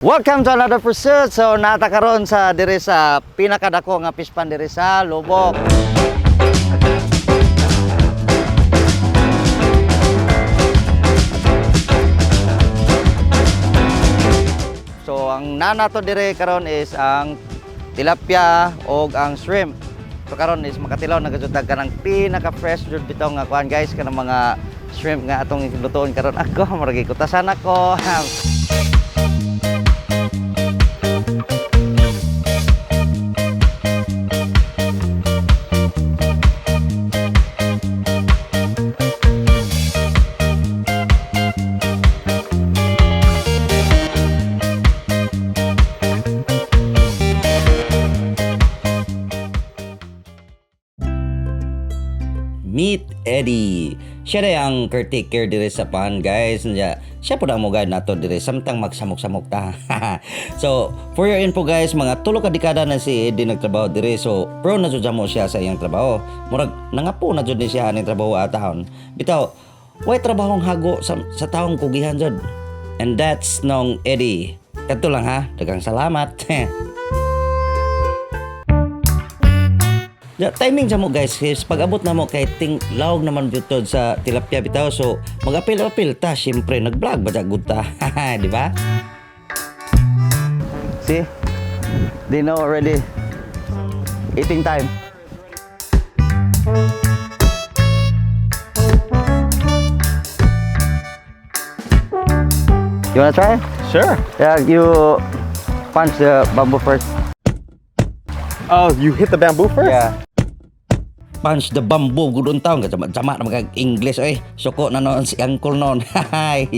Welcome to another pursuit. So nata karon sa diri sa pinakadako nga fish pond diri sa Lubok. So ang nanato dire karon is ang tilapia og ang shrimp. So karon is makatilaw na gajud ta kanang pinaka fresh jud bitaw nga kuan, guys, kanang mga shrimp nga atong lutoon karon. Ako maragi kutasan ako. Meet Eddie. Siya rin ang caretaker dire sa pond, guys. Siya, siya po ang mo-guide nato dire samtang magsamok-samok ta. So, for your info, guys, mga 3 ka dekada na si Eddie nagtrabaho dire. So, pro na jud mo siya sa iyang trabaho. Murag nangapo na jud ni siya aning trabaho atahon. Bitaw, way trabahong hago sa taong kugihan jud. And that's nong Eddie. Kadto lang ha. Daghang salamat. Ya, timing sa mo, guys, is pag abot na mo kay ting lawog naman butod sa tilapia bitaw, so mag-apil-apil ta, syempre nag-vlog ba gud ta, di ba? See, they know already, eating time. You wanna try? Sure. Yeah, you punch the bamboo first. Oh, you hit the bamboo first? Yeah. Punch the bamboo gudon taon ka jama na mag English oy. Suko na noon si uncle noon. Hay.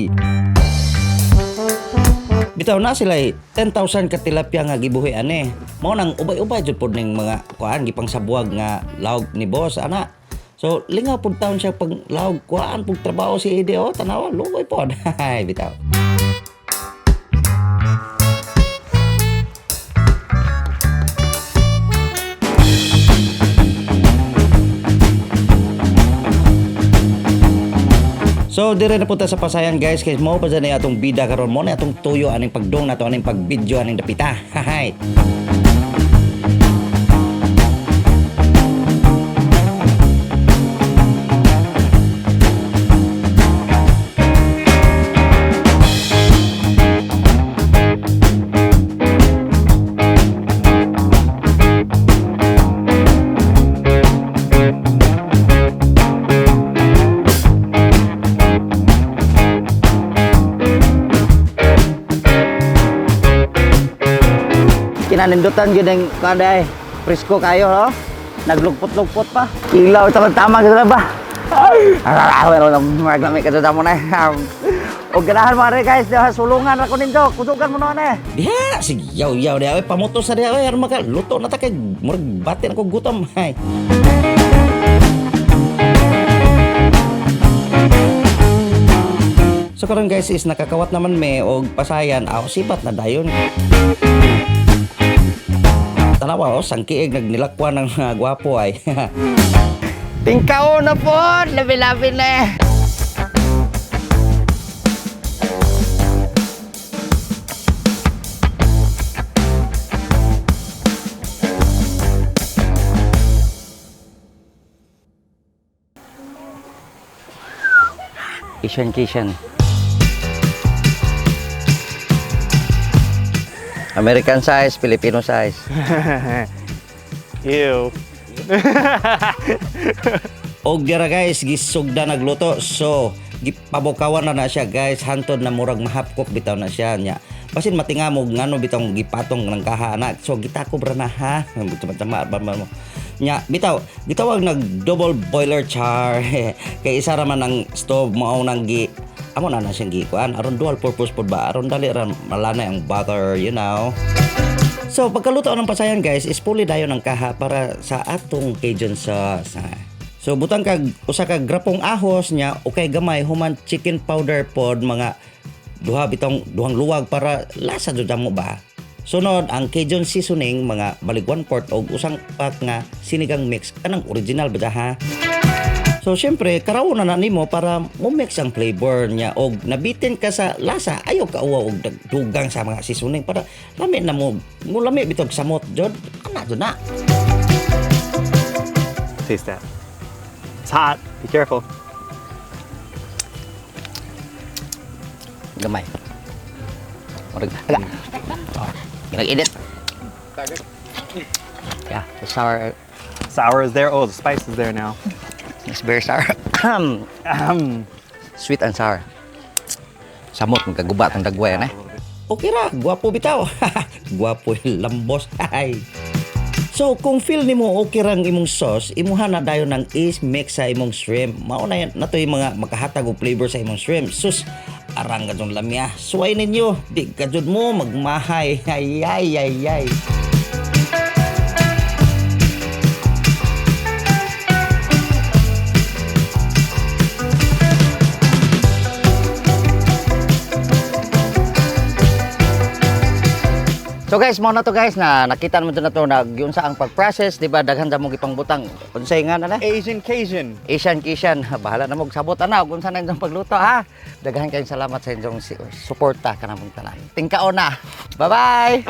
Bitaw na sila 10,000 ka tilapia nga gibuhi ani. Mao nang ubay-ubay jud pod ning mga kuan gipang sabuag nga lawg ni boss ana. So lingaw pud taon siya pag lawg kuan pug trabaho si Eddie oh, tanawa lugoy pod. Hay bitaw. So dire na punta sa pasayan, guys, kay mao pa dyan ay atong bida karon, mo na atong tuyo aning pagdong nato aning pag-video aning dapita. Hay. Kinanindutan gyud ang kada presko kayo ho. Naglugpot-lugpot pa. Ilaw tama tama gyud ba? Ay, pero maglami ka sa mo na. O ganahan mo are, guys, diha sulungan ra ko ninyo. Kusugan mo na eh. Diha sige yaw yaw diha oy, pamuto sa diha oy, aron maka luto na ta kay murag batin ako gutom. Hay. So karon, guys, is nakakawat naman me og pasayan aw sipat na dayon. Tanawa oh, sangkiig nagnilakwan ng mga gwapo ay. Tingkao na po, labi-labi na eh. Asian Kitchen. American size, Filipino size. Ew. Og dira, guys, gisugda nagluto. So, gipabukawan na na siya, guys, hantod na murag mahapkok bitaw na siya nya. Basin matingamog ngano bitaw gipatong ng kaha na. So gitakob ra na ha. Tama ba mo. Nya bitaw, gitawag nag double boiler char. Kay isa ra man ang stove mao nang gi amo na na siyang gikuan aron dual purpose pod ba, aron dali ra malanay ang butter. So pagkaluto ng pasayan, guys, is puli dayon ang kaha para sa atong Cajun sauce. Ha. So butang kag usa ka grapong ahos nya okay gamay, human chicken powder pod mga duha bitong duhang luwag para lasa jud mo ba. Sunod ang Cajun seasoning mga balig 1/4 og usang pack nga sinigang mix kanang original ba ha. So syempre, karawon na na nimo para mo-mix ang flavor niya og nabitin ka sa lasa, ayaw ka uwa og dugang sa mga seasoning para lami na mo, mo lami bitog samot jud. Ana jud na. Taste that. It's hot. Be careful. Gamay. Murag, aga. Oh, ginag-edit. Yeah, the sour Sour is there. Oh, the spice is there now. is very sour. Ahem. Sweet and sour. Samot magkaguba tong dagway na. Okay ra, gwapo bitaw. Gwapo yung lambos. Ay. So, kung feel nimo okay rang imong sauce, imuha na dayon ng is-mix sa imong shrimp. Mao na yan, na to yung mga makahatag og flavor sa imong shrimp. Sus, arang gadong lamya. Suway ninyo, di kajud mo magmahay. Ay, ay, ay, ay. So guys, mao na to guys na nakita naman to na to na yun sa ang pag-process, di ba? Daghan mo gipangbutang. Unsay nga na na? Asian Cajun. Asian Kishan, bahala na mo sabot ana kung saan na inyong pagluto ha. Daghan kayong salamat sa inyong suporta kanamong tanan. Tingkao na. Bye-bye.